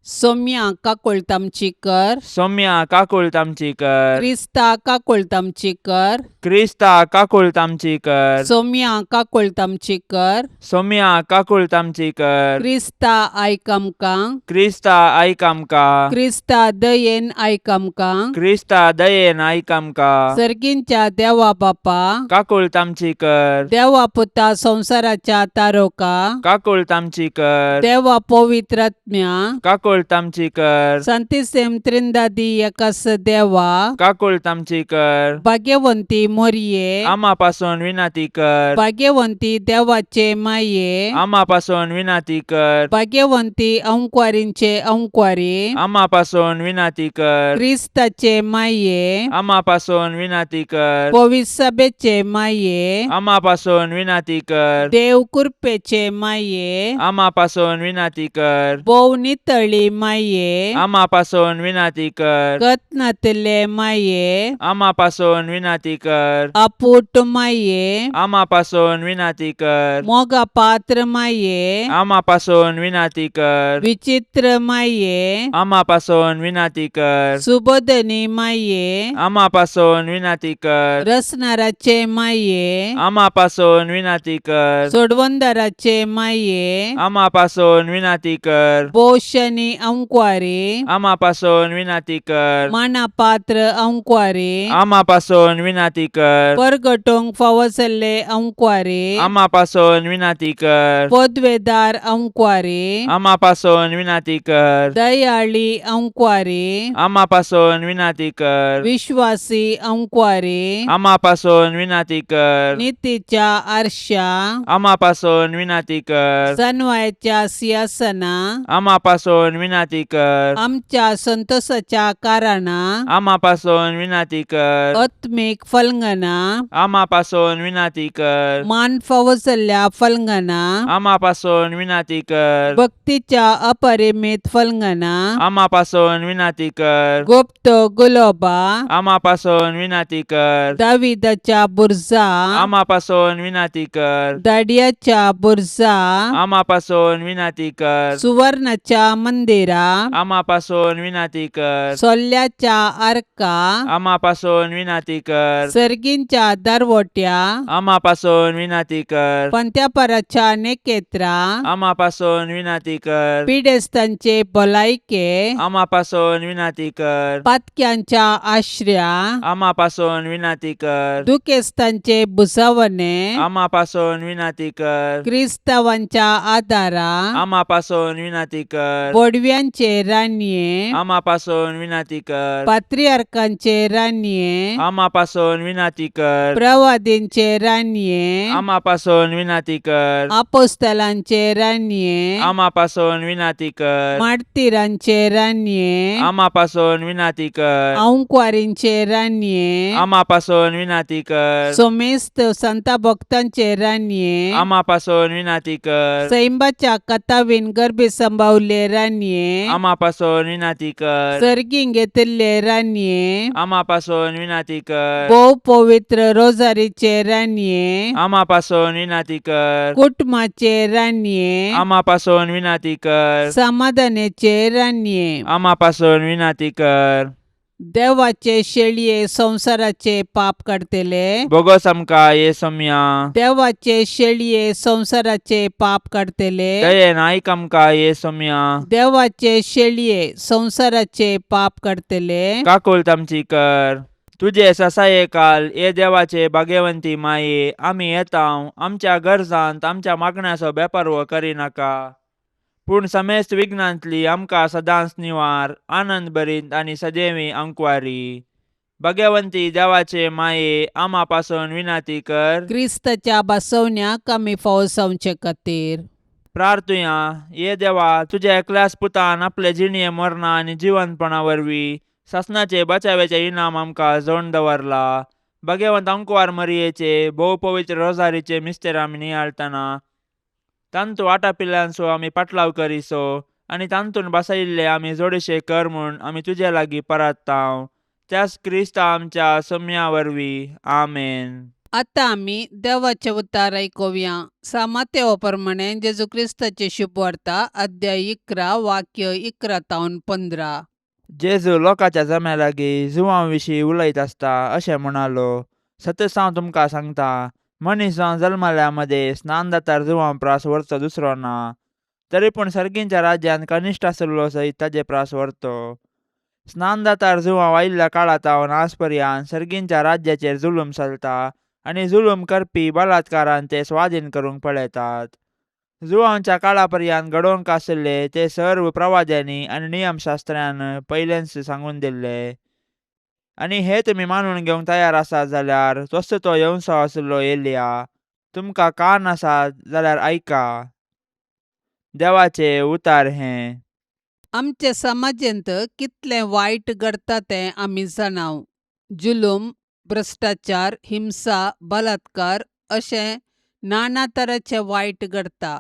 सोम्या काकुळट आमची कर. सोम्या काकुळट आमची कर. क्रिस्ता काकुळट आमची कर. क्रिस्ता काकुळट आमची कर. सोम्या काकुळट आमची कर. सोम्या काकुळट आमची कर. क्रिस्ता आयक आमकां. क्रिस्ता आयक आमकां. क्रिस्ता दयेन आयक आमकां. क्रिस्ता दयेन आयक आमकां. सर्गींच्या देवा बापा, काकुळट आमची कर. देवा पुता संवसाराच्या तारोका, काकुळट आमची कर. देवा पवित्रात्म्या, काकुळट आमची कर. संतिसेम त्रिंदादी एकास देवा, काकुळट आमची कर. भाग्यवंती मोरये, आमा पासून विनंती कर. भाग्यवंती देवाचे माये, आमा पासून विनंती कर. भाग्यवंती अंकवारींचे अंकवारी, आमा पासून विनंती कर. क्रिस्ताचे माये, आमा पासून विनंती कर. पविसभेचे माये, आमा पासून विनंती कर. देव कृपेचे माये, आमा पासून विनंती कर. भोव नितळी माये, आमा पासून विनंती कर. गतनातले माये, आमा पासून विनंती कर. आपूट माये, आमा पासून विनंती कर. मोगा पात्र माये, आमा पासून विनंती कर. विचित्र माये, आमा पासून विनंती कर. सुबोधनी माये, आमा पासून विनंती कर. रसनाराचे माये, आमा पासून विनंती कर. सोडवंदाराचे माये, आमा पासून विनंती कर. पोशनी अंकवारी, आमा पासून विनंती कर. मानापात्र अंकवारी, आमा पासून विनंती कर. परगटोंक फावो जाल्ले अंकवारी, आमा पासून विनंती कर. पदवेदार अंकवारी, आमा पासून विनंती कर. दयाळी अंकवारी, आमा पासून विनंती कर. विश्वासी अंकवारी, आमा पासून विनंती कर. नितीच्या आरशा, आमा पासून विनंती कर. सनवायच्या सिंहासना, आमा पासून विनंती कर. आमच्या संतोषाच्या कारणा, आमा पासून विनंती कर. आत्मीक फलंगना, आमा पासून विनंती कर. मान फावो जाल्ल्या फलंगना, आमा पासून विनंती कर. भक्तीच्या अपरिमित फलंगना, आमा पासून विनंती कर. गुप्त गुलोबा, आमा पासून विनंती कर. दाविदाच्या बुरजा, आमा पासून विनंती कर. दाडियाच्या बुरजा, आमा पासून विनंती कर. सुवर्णाच्या मंदिरा, आमा पासून विनंती कर. सोल्ल्याच्या आर्का, आमा पासून विनंती कर. सर्गींच्या दरवट्या, आमा पासून विनंती कर. पंत्यापराच्या नेकेत्रा, आमा पासून विनंती कर. पिडेस्तांचे भलायके, आमा पासून विनंती कर. पातक्यांच्या आश्र्या, आमा पासून विनंती कर. दुखेस्तांचे भुजावणे, आमा पासून विनंती कर. क्रिस्तावांच्या आदारा, आमा पासून विनंती कर. बोडव्यांचे रानये, आमा पासून विनंती कर. पात्रियार्कांचे रानये, आमा पासून विनंती कर. प्रवादींचे रानये, आमा पासून विनंती कर. आपोस्तलांचे रानये, आमा पासून विनंती कर. मार्तिरांचे रानये, आमा पासून विनंती कर. अंकवारींचे रानये, आमा पासून विनंती कर. सोमेस्त संता भक्तांचे रानये, आमा पासून विनंती कर. सैंबाच्या कथावीन गर्भी संभावले रानये, आमा पासून विनंती कर. सर्गीं घेतिल्ले रानये, आमा पासून विनंती कर. भोव पवित्र रोजारीचे रानये, आमा पासून विनंती कर. कुटुंबाचे रानये, आमा पासून विनंती कर. समाधानाचे रानये, आमा पासून विनंती कर. देवाचे शेळये संवसाराचे पाप काडतले, बोगस आमकां ये सोम्या. देवाचे शेळये संवसाराचे पाप काडतले, दयेन आयक आमकां ये सोम्या. देवाचे शेळये संवसाराचे पाप काडतले, काकुळट आमची कर. तुजे ससाये काल ये देवाचे भाग्यवंती माये, आमी येताव आमच्या गरजांत आमच्या मागण्याचो बेपर्व करिनाका, पूण समेस्त विघ्नांतली आमकां सदांच निवार, आनंद भरीत आनी सदैवी अंकवारी. भाग्यवंती देवाचे माये, आमा पासून विनंती कर. क्रिस्ताच्या बसवण्याक आमी फावो जावचे खातीर. प्रार्थुया. ये देवा, तुज्या एकल्याच पुतान आपले जिणये मरणा आनी जिवंतपणा वरवीं सासणाचे बचाव्याचे इनाम आमकां जोड दवरला. भगवंत अंकवार मरियेचे भोव पवित्र रोजारीचे मिस्तेर आमी नियाळतना तांतू आटापिल्ल्यांचो आमी पाटलाव करिसो आनी तांतून बसयिल्ले आमी जोडशे कर म्हूण आमी तुजे लागीं परत्ताव, त्याच क्रिस्ता आमच्या सम्या वरवीं. आमेन. आतां आमी देवाचें उतार आयकुया. सामातेवा प्रमाणे जेजू क्रिस्ताची शुभवार्ता, अध्याय 11, वाक्य 11 तावन 15. जेजू लोकांच्या जम्या लागीं जुवां विशीं उलयत आसता अशें म्हणालो. सतच हांव तुमकां सांगता, मनीस जावन जल्मल्या मदें स्नानदातार जुवां प्रास व्हरचो दुसरो ना, तरी पूण सर्गींच्या राज्यांत कनिश्ठ आशिल्लो सयत ताजे प्रास व्हरतो. स्नानदातार जुवां आयिल्ल्या काळा तावन आज पर्यंत सर्गींच्या राज्याचेर जुलूम चलता आनी जुलूम करपी बलात्कारान ते स्वाधीन करूंक पळयतात. जुवांच्या काळा पर्यंत घडोवंक आशिल्ले ते सर्व प्रवाद्यांनी आनी नियमशास्त्र्यान पयलेंच सांगून दिल्ले. आनी हे तुमी मानून घेवंक तयार आसात जाल्यार तसो तो येवचो आशिल्लो एलिया. तुमकां कान आसात जाल्यार आयका. देवाचें उतार हें. आमचे समाजेंत कितलें वायट घडटा तें आमी जाणाव. जुलूम, भ्रश्टाचार, हिंसा, बलात्कार अशें नाना तरांचें वायट घडटा.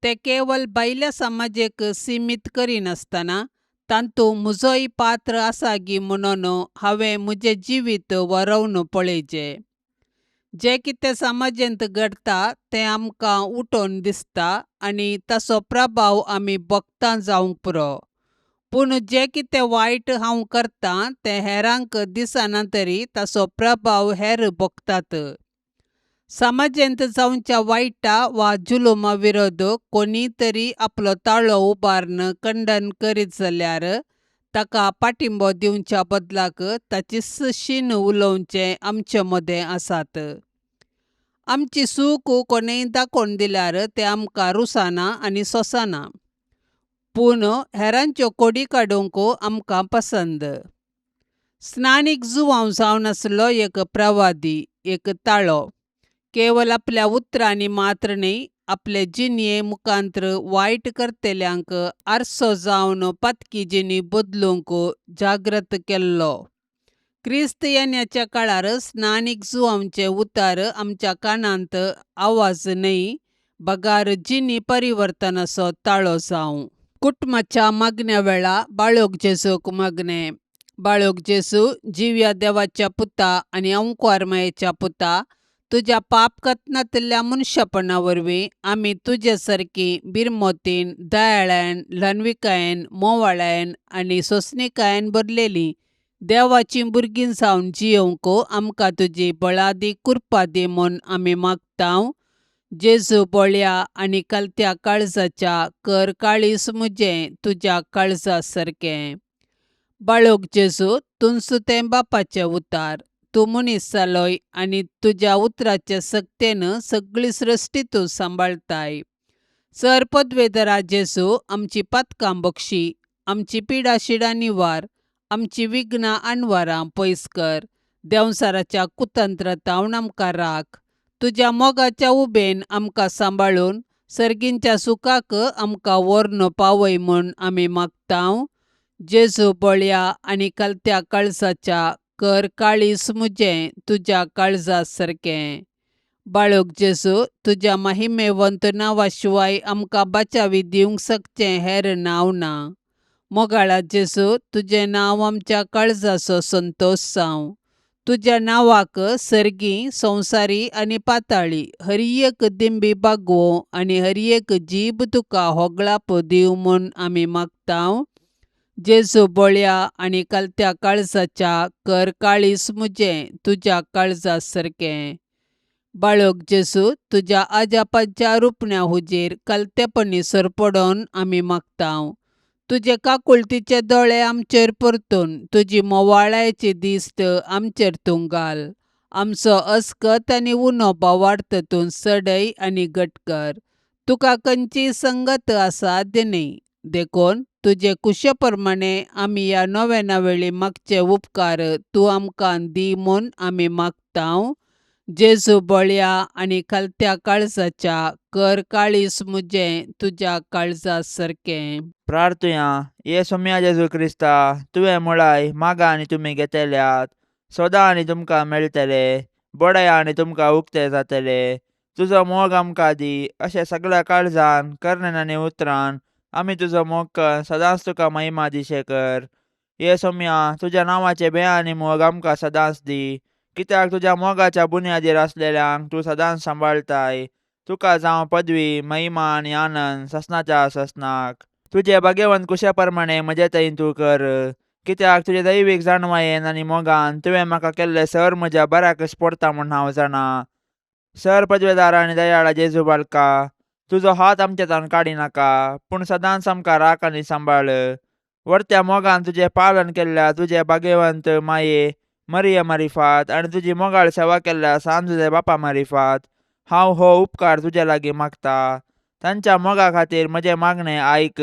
तें केवल भायल्या समाजेक सिमीत करिनासतना तातूंत म्हजोय पात्र आसा गी म्हणून हांवें म्हजें जिवीत वरोवन पळयचें. जें कितें समाजेंत घडटा तें आमकां उठोवन दिसता आनी ताचो प्रभाव आमी भोगता जावंक पुरो. पूण जें कितें वायट हांव करतां तें हेरांक दिसना तरी ताचो प्रभाव हेर भोगतात. समाजेंत जावच्या वायटा वा जुलुमा विरोध कोणीय तरी आपलो ताळो उबारून खंडन करीत जाल्यार ताका पाठिंबो दिवच्या बदलाक ताचीच शीण उलोवचें आमचे मदें आसात. आमची चूक कोणेय दाखोवन दिल्यार तें आमकां रुसना आनी सोंसना. पूण हेरांच्यो कोडी काडूंक आमकां पसंद. स्नानीक जुवांव जावन आसलो एक प्रवादी, एक ताळो. केवल आपल्या उतरांनी मात्र न्हय, आपले जिणये मुखांत्र वायट करतल्यांक आरसो जावन पातकी जिणी बदलूंक जागृत केल्लो. क्रिस्त येण्याच्या काळार स्नानीक जुवांवचें उतार आमच्या कानांत आवाज न्हय, बगार जिणी परिवर्तनाचो ताळो जावं. कुटुंबाच्या मागण्या वेळा बाळोक जेजूक मागणें. बाळोक जेजू, जिव्या देवाच्या पुता आनी अंकुआरमायेच्या पुता, तुज्या पाप कथनांतल्या मनशापणा वरवीं आमी तुजे सारकी बिरमोतीन, दयाळायन, ल्हानविकायेन, मोवाळायेन आनी सोंसणिकायेन भरलेली देवाचीं भुरगीं जावन जियोवंक आमकां तुजी बळादी कृपा दी म्हूण आमी मागता. जेजू बळ्या आनी कलत्या काळजाच्या, कर काळीज म्हजें तुज्या काळजा सारकें. बाळोक जेजू, तूंच तें बापाचें उतार. तूं मनीस जालोय आनी तुज्या उतराचे सक्तेन सगळी सृश्टी तूं सांबाळताय. सर पदवेधरा जेजू, आमची पातकां बक्षी, आमची पिडा शिडां निवार, आमची विघ्नां अनवारां पयस कर. देंवचाराच्या कुतंत्रतावन आमकां राख. तुज्या मोगाच्या उबेन आमकां सांबाळून सर्गींच्या सुखाक आमकां व्हरून पावय म्हूण आमी मागता. जेजू बळ्या आनी कलत्या काळजाच्या, कर काळीज म्हजें तुज्या काळजा सारकें. बाळोक जेजू, तुज्या महिमेवंत नांवा शिवाय आमकां बाचावी दिवंक शकचें हेर नांव ना. मोगाळा जेजू, तुजें नांव आमच्या काळजाचो संतोश जावं. तुज्या नांवाक सर्गी, संवसारी आनी पाताळी हर एक दिंबी बागवो आनी हर एक जीब तुका होगळाप दिवं म्हूण आमी मागता. जेजू बळ्या आनी कलत्या काळजाच्या, कर काळीज म्हजें तुज्या काळजा सारकें. बाळोक जेजू, तुज्या आजापाच्या रुपण्या हुजीर कलतेपणी सरपडोवन आमी मागता. तुजे काकुळतीचे दोळे आमचेर परतून तुजी मोवाळायेची दिश्ट आमचेर तूं घाल. आमचो अस्कत आनी उणो भावार्थ तूं सडय आनी घट कर. तुका खंयची संगत आसा न्हय, देखून तुजे कुशे प्रमाणे आमी ह्या नव्याना वेळी मागचे उपकार तूं आमकां दी म्हूण आमी मागता. जेजू बळ्या आनी कलत्या काळजाच्या, कर काळीज म्हजें तुज्या काळजा सारकें. प्रार्थुया. ये सोम्या जेजू क्रिस्ता, तुवें म्हळाय, मागा आनी तुमी घेतल्यात, सोदा आनी तुमकां मेळटले, बडया आनी तुमकां उक्ते जातले. तुजो मोग आमकां दी, अशें सगळ्या काळजान, करण्यान आनी उतरान आमी तुजो मोग कर सदांच तुका महिमा दिशे कर. ये सोम्या, तुज्या नांवाचे बे आनी मोग आमकां सदांच दी, कित्याक तुज्या मोगाच्या बुन्यादीर आसलेल्यांक तूं सदांच सांबाळताय. तुका जावं पदवी, महिमा आनी आनंद ससनाच्या ससनाक. तुजे भाग्यवंत कुशा प्रमाणे म्हजे तयन तूं कर, कित्याक तुजे दैवीक जाणवायेन आनी मोगान तुवें म्हाका केल्लें सर म्हज्या बऱ्याकच पडटा म्हूण हांव जाणा. सर पदवेदार आनी दयाळा जेजू बालका, तुजो हात आमच्यातान काडी नाका, पूण सदांच आमकां राख आनी सांबाळ. वर्त्या मोगान तुजें पालन केल्ल्या तुजे भाग्यवंत माये मरिया मारिफात आनी तुजी मोगाळ सेवा केल्ल्या सान तुजे बापा मारिफात हांव हो उपकार तुजे लागीं मागता. तांच्या मोगा खातीर म्हजें मागणें आयक.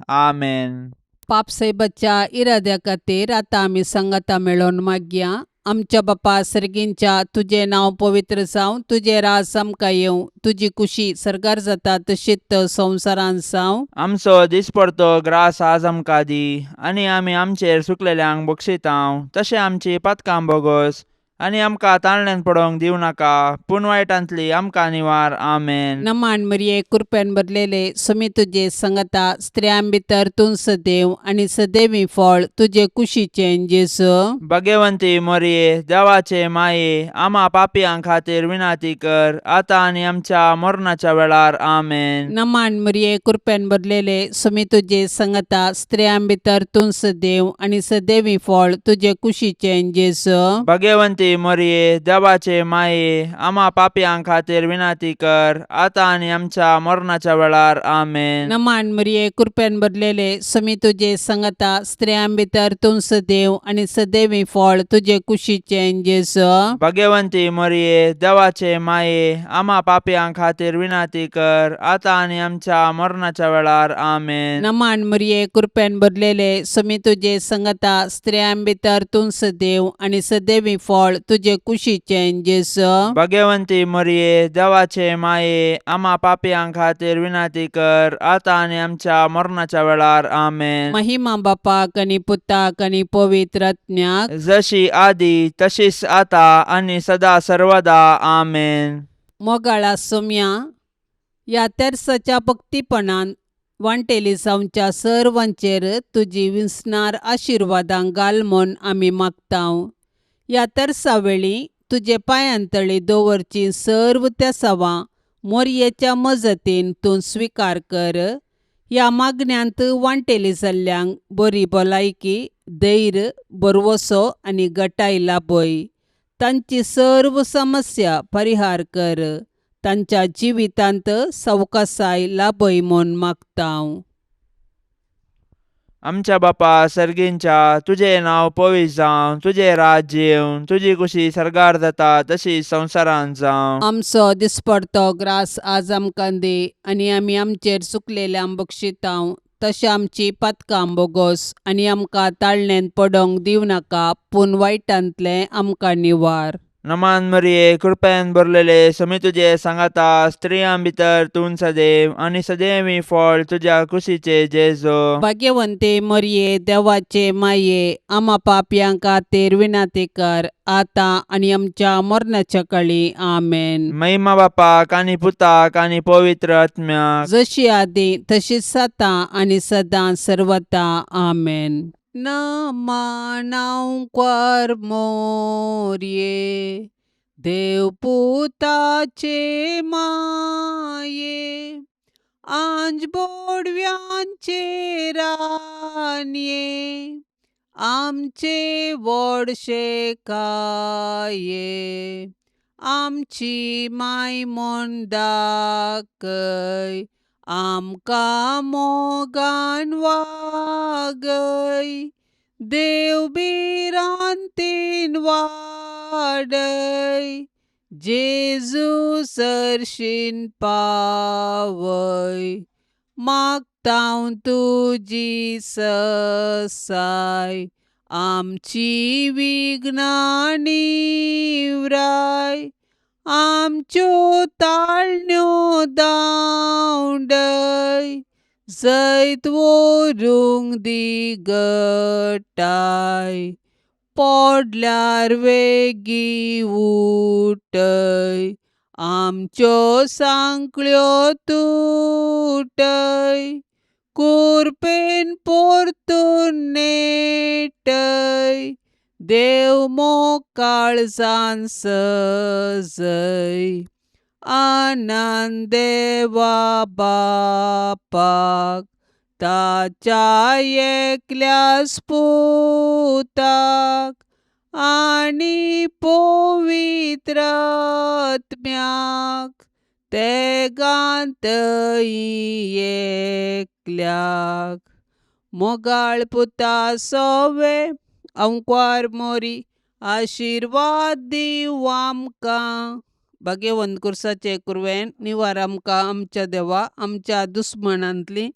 आमेन. पापसाहेबाच्या इराद्या खातीर आतां आमी सांगाता मेळोवन मागया. आमच्या बापा सर्गींच्या, तुजें नांव पवित्र जावं, तुजें राज आमकां येवं, तुजी कुशी सर्गार जाता तशीच संवसारांत जावं. आमचो दिसपडतो ग्रास आज आमकां दी, आनी आमी आमचेर सुकलेल्यांक बक्षितांव तशें आमची पातकां बोगोस, आनी आमकां ताळण्यान पडोवंक दिवं नाका, पूण वायटांतली आमकां निवार. आमेन. नमान मरिये, कृपेन भरलेले, सुमी तुजे संगता, स्त्रियां भितर तूं सदैव आनी सदैवी फळ तुजे कुशीचें जेजू. भाग्यवंती मोरये, देवाचे माये, आमा पापयां खातीर विनाती कर, आतां आनी आमच्या मरणाच्या वेळार. आमेन. नमान मरिये, कृपेन भरलेले, सुमी तुजे संगता, स्त्रियां भितर तूं सदैव आनी सदैवी फळ तुजे कुशीचें जेजू. भाग्यवंती मोरये, देवाचे माये, आमा पापयां खातीर विनाती कर, आतां आनी आमच्या मरणाच्या वेळार. आमेन. नमान मरिये, कृपेन भरलेले, सुमी तुजे संगता, स्त्रियां भितर तूं सदैव आनी सदैवी फळ तुजे कुशीचें जेजू. भाग्यवंती मोरये, देवाचे माये, आमा पापयां खातीर विनाती कर, आतां आनी आमच्या मरणाच्या वेळार. आमेन. नमान मरिये, कृपेन भरलेले, सुमी तुजे संगता, स्त्रियां भितर तूं सदैव आनी सदैवी फळ तुजे कुशीचें जेजू. भाग्यवंती मोरये, देवाचे माये, आमा पापयां खातीर विनाती कर, आतां आनी आमच्या मरणाच्या वेळार. आमेन. महिमा बापाक आनी पुताक आनी पवित्र आत्म्याक, जशी आदी तशीच आता आनी सदा सर्वदा. आमेन. मोगाळा सोम्या, ह्या तेर्साच्या भक्तीपणान वांटेली जावच्या सर्वांचेर तुजी विसणार आशिर्वादां घाल म्हूण आमी मागतांव. ह्या तेर्सा वेळी तुजे पांयांतळी दवरची सर्व तेसावां मोरयेच्या मजतीन तूं स्विकार कर. ह्या मागण्यांत वांटेली जाल्ल्यांक बरी भलायकी, धैर्य, भरवसो आनी गटाय लाभय. तांची सर्व समस्या परिहार कर. तांच्या जिवितांत सवकासाय लाभय म्हूण मागतांव. आमच्या बापा सर्गींच्या, तुजें नांव पवित्र जावं, तुजें राज्य येवं, तुजी कुशी सर्गार जाता तशी संवसारांत जावं. आमचो दिसपडतो ग्रास आज आमकां दी, आनी आमी आमचेर चुकलेल्यांक बक्षितांव तशें आमची पातकां बोगोस, आनी आमकां ताळणेंत पडोवंक दिवं नाका, पूण वायटांतलें आमकां निवार. नमान मरिये, कृपेन भरलेले, समी तुजे सांगाता, स्त्रियां भितर तूं सदैव आनी सदैवी फळ तुज्या कुशीचे जेजो. भाग्यवंते मरिये, देवाचे माये, आमा पापयां खातीर विनंती कर, आतां आनी आमच्या मरणाच्या काळी. आमेन. महिमा बापाक आनी पुताक आनी पवित्र आत्म्याक, जशी आदी तशीच आतां आनी सदां सर्वता. आमेन. नमनांव क्वार मोरये, देवपुताचे माये, आंज बोडव्यांचे रानये, आमचे व्हडशे काये, आमची माय म्हूण दाखय, आमकां मोगान वागय, देव भिरांतीन वाडय, जेजू सरशीन पावय, मागतांव तुजी ससाय, आमची विघ्नां निवराय, आमच्यो ताळण्यो दावडय, जैत व्हरूंक दी गटाय, पडल्यार वेगीं उठय, आमच्यो सांकळ्यो तुटय, कुरपेन परतून नेटय, देव मोग काळजान सजय, आनंद देवा बापाक, ताच्या एकल्याच पुताक आनी पवित्र आत्म्याक तेगांतय एकल्याक मोगाळ पुता सोवे अंकवार मोरी आशिर्वाद दिवं आमकां. भाग्यवंत कुर्साचे कुरवेन निवार आमकां आमच्या देवा आमच्या दुस्मनांतली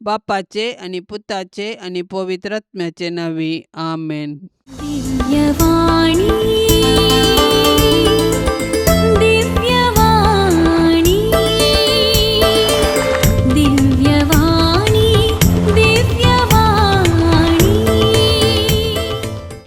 बापाचे आनी पुताचे आनी पवित्र आत्म्याचे नांवी. आमेन. दिव्यवाणी.